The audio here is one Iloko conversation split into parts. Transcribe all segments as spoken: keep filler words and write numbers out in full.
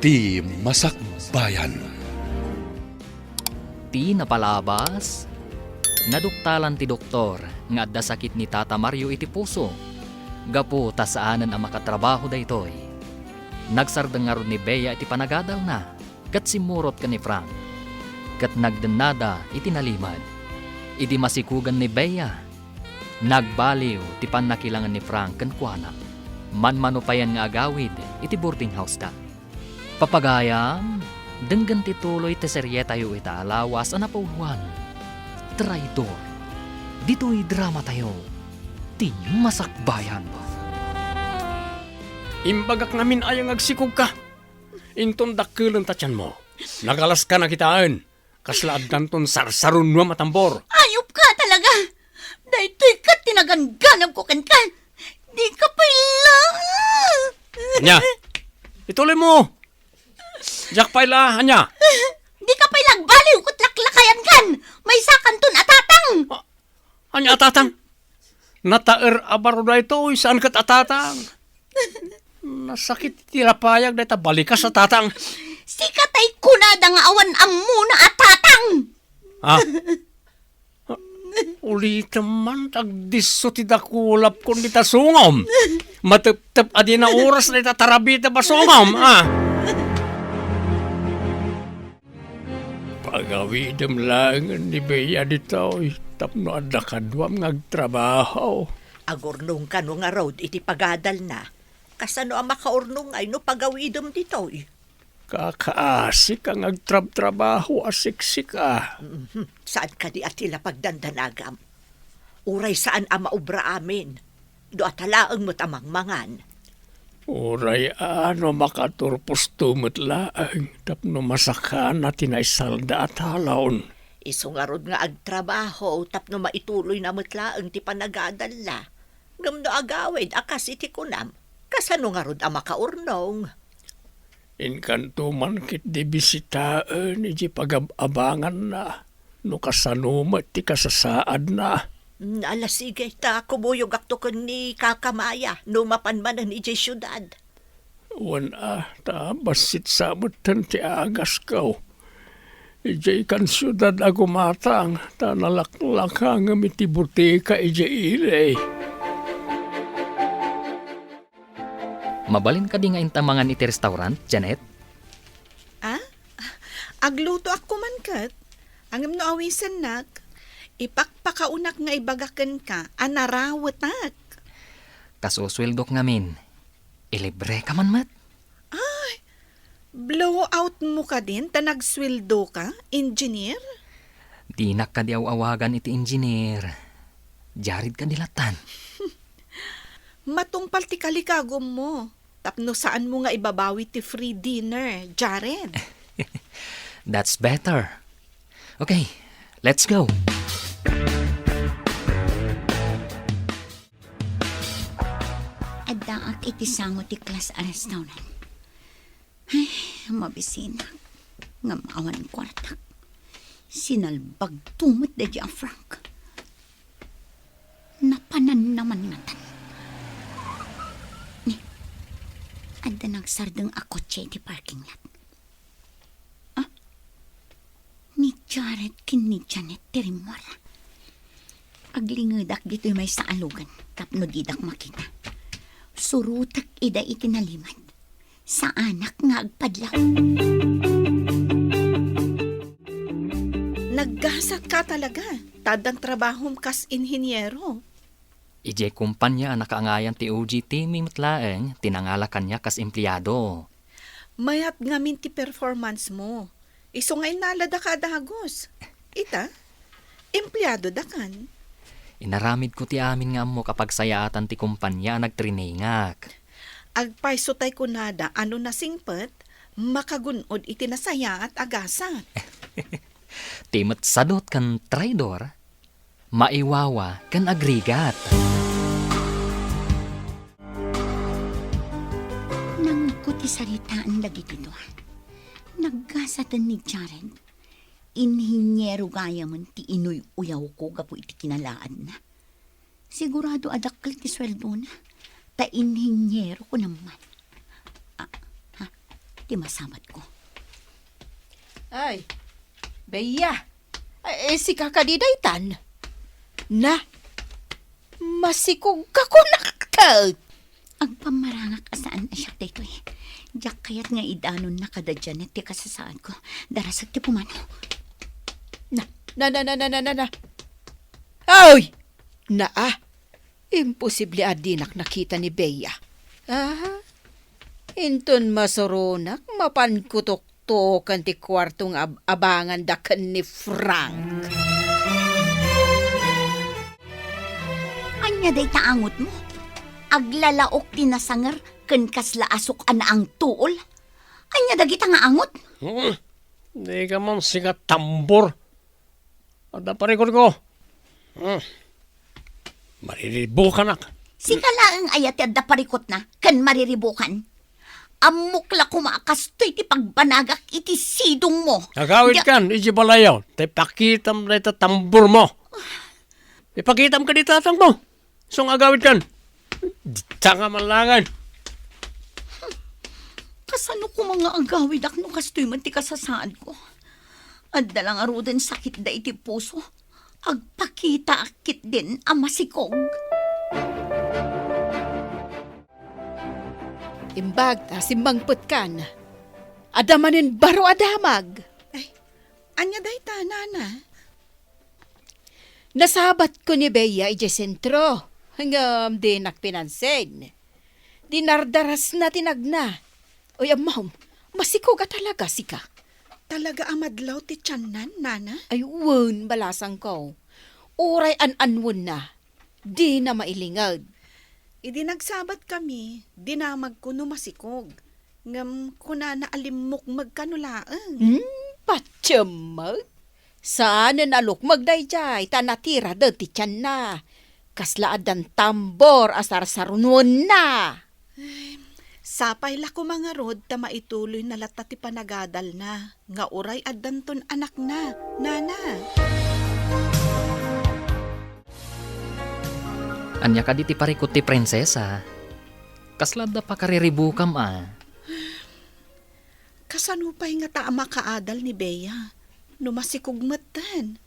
Ti Masakbayan. Ti napalabas, naduktalan ti doktor nga adda sakit ni Tata Mario iti puso, gapu ta saanen a makatrabaho daytoy. Nagsardeng ngarud ni Bea iti panagadalna ket simmurot ken ni Frank, ket nagdennada iti nalimed. Idi masikugan ni Bea, nagbaliw ti pannakilangen ni Frank kenkuana. Manmano payen nga agawid iti boarding house-da. Papagayam, denggen ti tuloy ti serietayo ita a lawas a napauluan, Traidor. Ditoy dramatayo, Ti Masakbayan. Imbagak ngamin aya nga agsikogka. Inton dakkelen ta tianmo, nagalaska na kitaen. Kasla addanton sarsarunoam a tambor. Ayupka talaga! Daytoy ket ti nagangganamko kenka. Dika pay la- Ania? Ituloymo! Diak pay la, ania? Dika pay la agbaliw ket laklakayankan. Maysakanton a tatang. Ah, ania a tatang? Nataer a baro daytoy, saan ket a tatang? Nasakit ti lapayag dayta balikas a tatang. Sika tay kunada nga awan ammona a tatang. Ah? Ulitem man, agdisso ti dakulapkon dita sungom. Mateptep a dina oras dayta tarabita a sungom, ah. Pagawidem laengen ni Bea ditoy tapno adda kaduam nga agtrabaho. Agurnong kano ngarud iti pagadalna. Kasano a makaurnong ngay no pagawidem ditoy? Kakaasika nga agtrabtrabaho a siksika. Mhm. Saan kadi a ti la pagdandanagam? Uray saan a maubra amin. Dua ta laeng met a mangmangan. Uray a no makaturposto met laeng tapno masakana ti naisalda a talon. Isu ngarud nga agtrabaho tapno maituloyna met laeng ti panagadalna. Ngem no agawid a kas iti kunam, kasano ngarud a makaurnong? Inkanto man ketdi bisitaen idiay pagab-abanganna no kasano met ti kasasaadna. Mm, ala, sige, ta kumuyogakto ken ni Kaka Maya no mapan manen idiay siudad. Wen a, ta bassit sa metten ti agasko. Idiay kan siudad a gumatang, ta nalaklakangem iti butika idiay ili. Mabalin kadi nga inta mangan iti restaurant, Janet? Ah? Aglutoak koma ket. Ngem no awisennak, ipakpakaunak nga ibaga kenka a narawetak. Kasusueldok ngamin, ilibreka man met. Ay, blowout mo kadin ta nagsueldoka, engineer? Dinak kadi aw-awagan iti engineer. Jared kadi lattan. Matungpal ti kalikagummo, tapno saanmo nga ibabawi ti free dinner, Jared. That's better. Okay, let's go. Addaak iti sango ti class a restaurant. Ay, mabisinak. Ngem awan kuartak. Sinalbagto met daydi a Frank. Napananna man natan. Ni, adda nagsardeng a kotse iti parking lot. Ah? Ni Jared ken ni Janet ti rimmuar. Aglingedak ditoy maysa a lugan tapno didak makita. Surotek ida iti nalimed. Saanak nga agpadlaw. Naggasatka talaga, ta addan trabahom kas inhiniero. Idiay kumpanya a nakaangayan ti O G team met laeng ti nangala kaniak kas empleado. Mayat ngamin ti performance mo. Isu nga innalada ka a dagus. Ita, empleado da kan. Inaramidko ti amin nga ammok a pagsayaatan ti kumpanya a nagtrainingak. Agpayso tay kunada a no nasingpet, makagun-od iti nasayaat a gasat. Ti met sadot ken traidor, maiwawa ken agrigat. Nangngegko ti saritaan dagiti dua. Naggasaten ni Jared. Inhiniero gayamen ti inuy-uyawko gapu iti kinalaadna. Sigurado a dakkel ti sueldona, ta inhiniero kunam man. Ah, ha? ti masamatko. Ay, Bea. Ay, sika kadi daytan? Na, masikog ka kunak ket. Agpammarangak a saan a siak daytoy. Diak kayat nga idanonna kada Janet ti kasasaadko. Darasek ti pumanaw. Na, na, na, na, na, na, na, na. Ay! Naa, imposible a dinak nakita ni Bea. Ah, inton masuronak, mapanko tuktoken ti kuarto nga ab-, abanganda ken ni Frank. Ania dayta angotmo? Aglalaok ti nasanger ken kasla asuk a naangtuol. Ania dagita nga angot? Hmm? Dika man sika tambor. Adda parikutko. Hmm. Mariribukanak. Sika laeng aya ti adda parikutna ken mariribukan. Ammok la koma a kastoy ti pagbanagak iti sidongmo. Agawidkan, iti balayo. Tay pakitam dayta tambormo. Ipakitam kadi tatangmo. Isu nga agawidkan. Dita nga manlangan. Kasano koma nga agawidak no kastoy man ti kasasaadko? Adda la ngaruden sakitda iti puso. Agpakitaak ketdin a masikog. Imbag ta simmangpetkan. Adda manen baro a damag. Ay, ania dayta, nana? Nasabatko ni Bea idiay sentro, ngem dinak pinansin. Dinardarasna ti nagna. Oy, ammom, masikog a talaga sika. Talaga a madlaw ti tiannan, nana? Ay, wen, balasangko. Uray an-anwenna, dina mailinged. Idi nagsabatkami, dinamagko no masikog. Ngem kunana a limmukmeg kano laeng. Hmm, patiem met. Saanen a lukmeg daydiay ta natiraden ti tianna. Kasla addan tambor a sarsarunuenna. Ay, sapay la koma ngarud ta maituloyna latta ti panagadalna nga uray addanton anakna, nana. Ania kadi ti parikut ti prinsesa? Kasla adda pakariribukam a? Kasano pay ngata a makaadal ni Bea no masikog metten?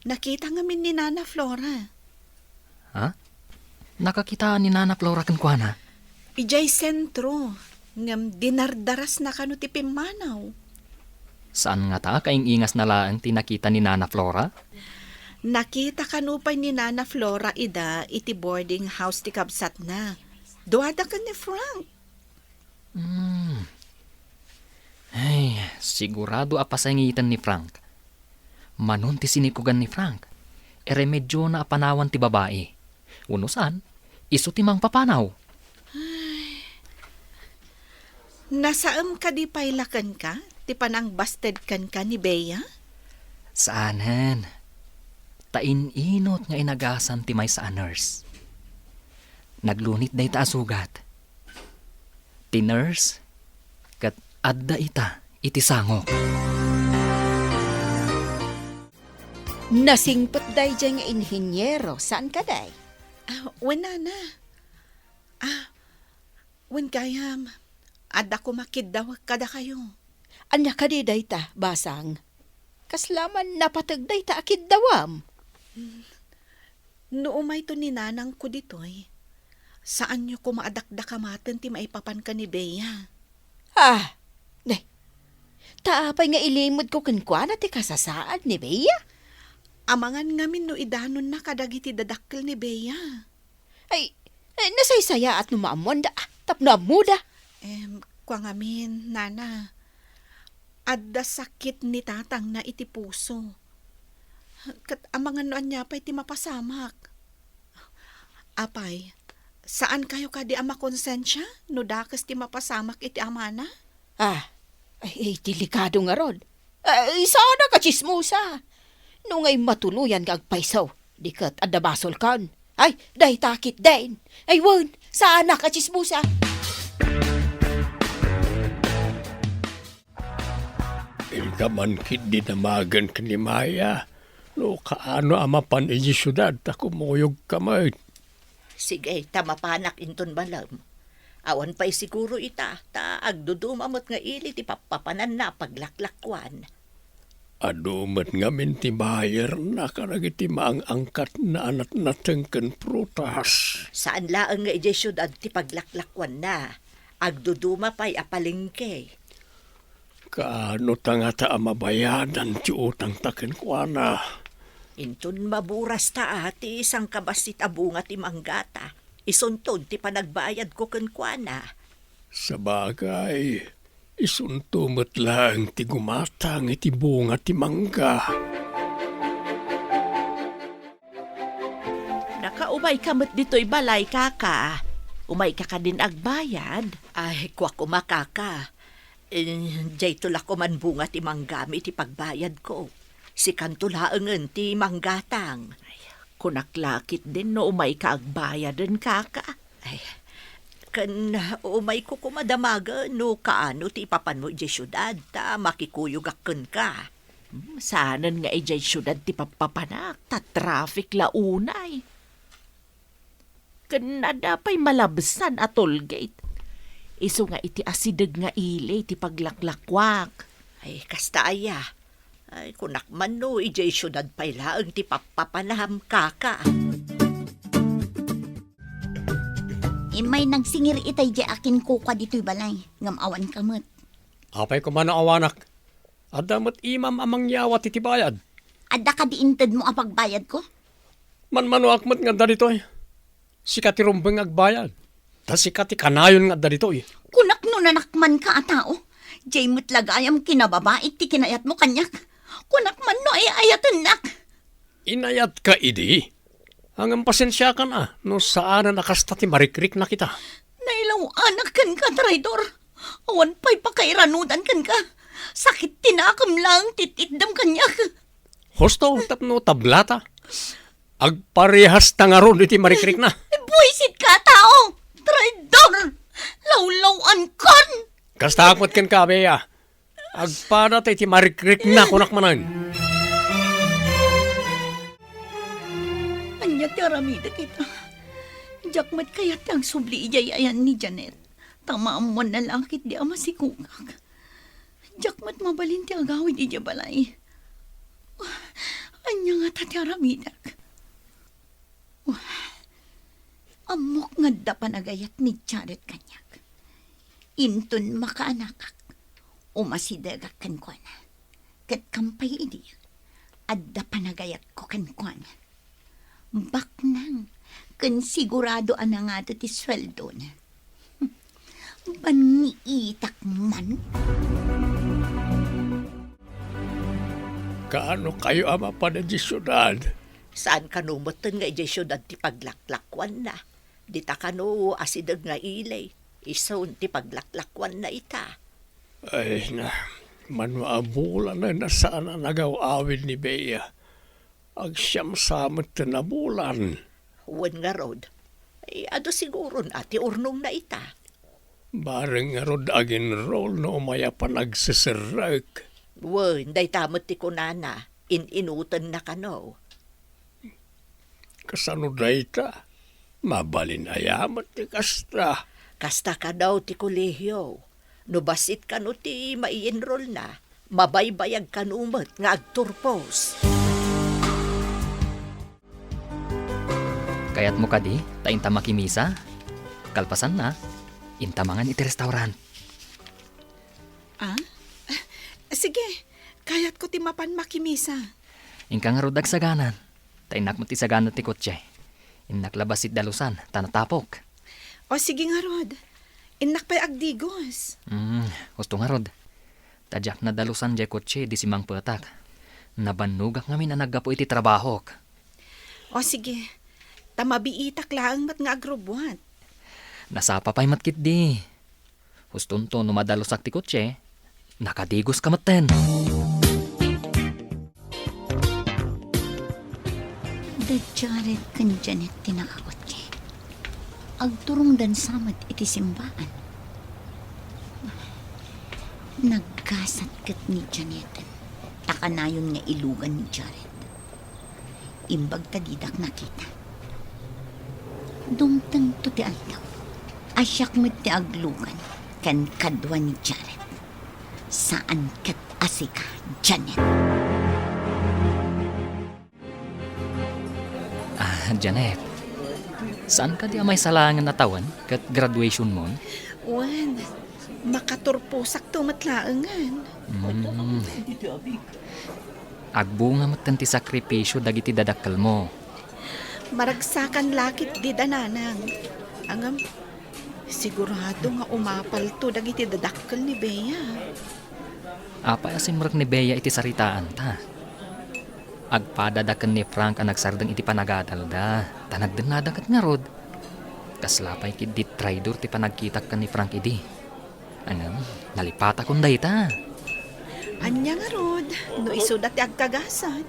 Nakita ngamin ni Nana Flora. Ha? Nakakitaan ni Nana Flora kenkuana? Idiay sentro, ngem dinardarasna kano ti pimmanaw. Saan ngata a kaing-ingasna laeng ti nakita ni Nana Flora? Nakita kano pay ni Nana Flora ida iti boarding house ti kabsatna. Duada ken ni Frank. Hmm. Ay, sigurado a pasangiten ni Frank. Manon ti sinikogan ni Frank, iremediona a panawan ti babai. Wenno saan, isu ti mangpapanaw. Nasaem kadi pay la kenka ti panangbasted kenka ni Bea? Saanen. Ta in-inut nga inagasan ti maysa a nurse. Naglunit dayta a sugat. Ti nurse ket adda ita iti sangok. Nasingpet daydiay nga inhiniero, saan kadi? Ah, wen, nana. Ah, wen gayam, adda koma kiddawek kadakayo. Ania kadi dayta, basang? Kasla man napateg dayta a kiddawam? No umayto ni nanangko ditoy, saanyo koma a dakdakamaten ti maipapan ken ni Bea. Ah, ne. Ta apay nga ilimedko kenkuana ti kasasaad ni Bea? Amangan ngamin no idanonna kadagiti dadakkel ni Bea. Ay, ay, nasaysayaat no maammoanda, ah, tapno ammoda. Em, kua ngamin, nana, adda sakit ni tatangna iti puso. Ket amangan no ania pay ti mapasamak. Apay, saan kayo kadi a makonsensia no dakes ti mapasamak iti amana? Ah, ay, ay, delikado ngarud. Ay, saanak a tsismosa. No ngay matuloyan nga agpayso, di ket adda basolkan. Ay, dayta ketdin. Ay, wen, saanak a tsismosa. Inka man ketdi damagen ken ni Maya, no kaano a mapan idiay siudad ta kumuyogka met. Sige, ta mapanak inton balem. Awan pay siguro ita, ta agduduma met nga ili ti pappapananna a paglaklakuan. Adu met ngamin ti bayarna kadagiti maang-angkatna a natnateng ken prutas. Saan laeng nga idiay siudad ti paglaklakuanna. Agduduma pay a palengke. Kaano ta ngata a mabayadan ti utangta kenkuana? Inton maburasta a ti sangkabassit a bunga ti manggata, isunton ti panagbayadko kenkuana. Sabagay, isunto met laeng ti gumatang iti bunga ti mangga. Nakaumayka met ditoy balay, kaka. Umayka kadin agbayad? Ay, kua koma, kaka. Eh, dayto la koman bunga ti manggami ti pagbayadko. Sikanto laengen ti manggatang. Ay, kunak la ketdin no umayka agbayaden, kaka. Ay, ken umayko koma damagen no kaano ti ipapanmo idiay siudad, ta makikuyogak kenka. Hmm, saanen nga idiay siudad ti pappapanak, ta traffic la unay. Ken adda pay malabsan a toll gate. Isu nga iti asideg nga ili ti paglaklakuak. Ay, kasta aya. Ay, kunak man no idiay siudad pay laeng ti pappapanam, kaka. Immay nagsingir itay di akin kukua ditoy balay, ngem awan ka met. Apay koma no awanak? Adda met imam a mangyawat iti bayad. Adda kadi intedmo a pagbayadko? Manmanoak met nga adda ditoy. Sika ti rumbeng nga agbayad. Ta sika ti kanayon nga adda ditoy. Kunak no nanakmanka a tao, diay met la gayam kinababaik ti kinayatmo kaniak. Kunak man no ay-ayatennak. Inayatka idi? Ngem pasensiakan a no saanen a kasta ti marikriknak ita. Nailaw-anak kenka, traidor. Awan pay pakairanudan kenka. Sakit ti nakem laeng ti itdem kaniak. Husto tapno tablata. Agparehasta ngarud iti marikrikna. Buisitka a tao! Traidor! Lawlaw-ankon! Kasta met kenka, Bea. Agpada ta iti marikrikna, kunak manen. Ania ti aramidek ita? Diak met kayat ti agsubli idiay ayan ni Janet, ta maammoanna la ketdi a masikogak. Diak met mabalin ti agawid idiay balay. Ania ngata ti aramidek? Ammok nga adda panagayat ni Jared kaniak. Inton makaanakak, umasidegak kenkuana. Ket kampay idi, adda panagayatko kenkuana. Baknang ken sigurado a nangado ti sueldona. Banniitak man. Kaano kayo a mapan idiay siudad? Saan kano metten nga idiay siudad ti paglaklakuanna? Dita kano asideg nga ili, isun ti paglaklakuanna ita. Ay na, mano a bulan a saan a nagaw-awid ni Bea. Agsiam sa metten a bulan. Wen ngarud, ay, adu siguron a ti urnongna ita. Bareng ngarud aginrol no umay a panagseserrek. Wen, dayta met ti kunana, in-inutenna kano. Kasano dayta? Mabalin aya met ti kasta? Kasta kano ti kolehio. No bassit kano ti mai-enrollna, mabaybayag kano met nga agturpos. Kayatmo kadi ta inta makimisa? Kalpasanna, inta mangan iti restaurant. Ah? Sige, kayatko ti mapan makimisa. Inka ngarud agsaganan. Ta innak met ti sagana ti kotse. Innak la bassit dalusan, ta natapok. O, sige ngarud. Innak pay agdigos. Hmm, husto ngarud. Ta diak nadalusan diay kotse idi simmangpetak. Nabannogak ngamin a naggapu iti trabahok. O, sige. Ta mabiitak laeng met nga agrubbuat. Nasapa pay met ketdi. Hustonto no madalusak ti kotse, nakadigoska metten. Da Jared ken Janet ti nakakotse. Agturongdan sa met iti simbaan. Naggasat ket ni Janeten ta kanayon nga ilugan ni Jared. Imbag ta didak nakita. Dumtengto ti aldaw. a siak met ti aglugan ken kadua ni Jared. Saan ket a sika, Janet. Ah, Janet, saan kadi a maysa laengen a tawen ket graduationmon? Wen, makaturposakto met laengen. Mm. Agbunga metten ti sakripisio dagiti dadakkelmo. Maragsakan la ketdi da, nanang. Ngem, sigurado nga umapalto dagiti dadakkel ni Bea. Apay a simrek ni Bea iti saritaanta? Agpadada ken ni Frank a nagsardeng iti panagadalda, ta nagdennada ket ngarud. Kasla pay ketdi traidor ti panagkitak ken ni Frank idi. Ngem, nalipatakon dayta. Ania ngarud, no isuda ti agkagasat?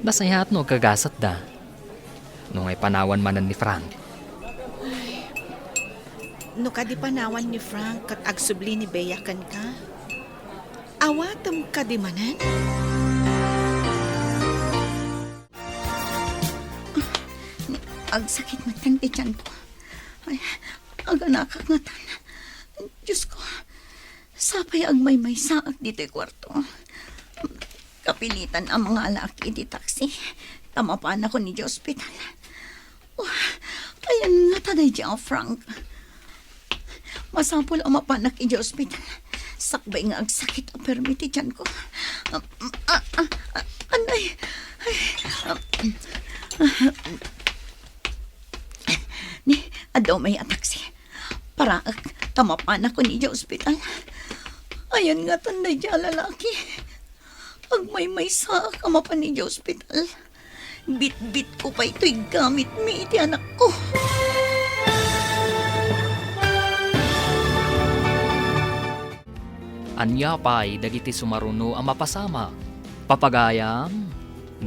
Nasayaat no agkagasatda. No ngay panawan manen ni Frank. Ay, no kadi panawan ni Frank ket agsubli ni Bea kenka, awatem kadi manen? Agsakit met ti tianko. Ay, aganakak ngatan. Diosko, sapay agmaymaysaak ditoy kuarto. Kapilitan a mangalak iti taksi ta mapanakon idiay ospital. Oh, ayan ngata daydi a Frank. Masapul a mapanak idiay ospital. Sakbay nga agsakit a permi ti tianko. Ah, ah, ah, ah, anay. Ay, ah, Ni, adda umay a taksi. Paraek ta mapanakon idiay ospital. Ayan ngatan daydi a lalaki. Agmaymaysaak a mapan idiay ospital. Bitbitko pay toy gamitmi iti anakko. Ania pay dagiti sumaruno a mapasamak? Papagayam,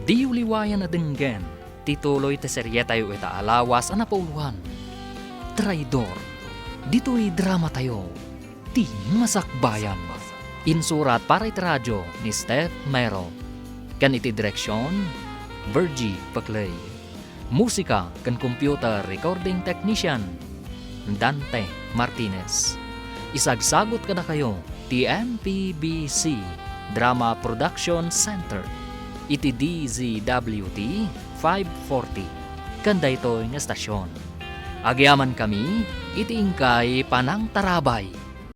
diyo liwayan a denggen ti tuloy ti serietayo ita a lawas a napauluan, Traidor. Ditoy dramatayo, Ti Masakbayan. Insurat para iti radio ni Steph Mero. Ken iti direksion, Virgie Peclay. Musika ken computer recording technician, Dante Martinez. Isagsagut kadakayo ti M P B C Drama Production Center iti D Z W T five forty ken daytoy nga estasion. Agyamankami iti inkay panangtarabay.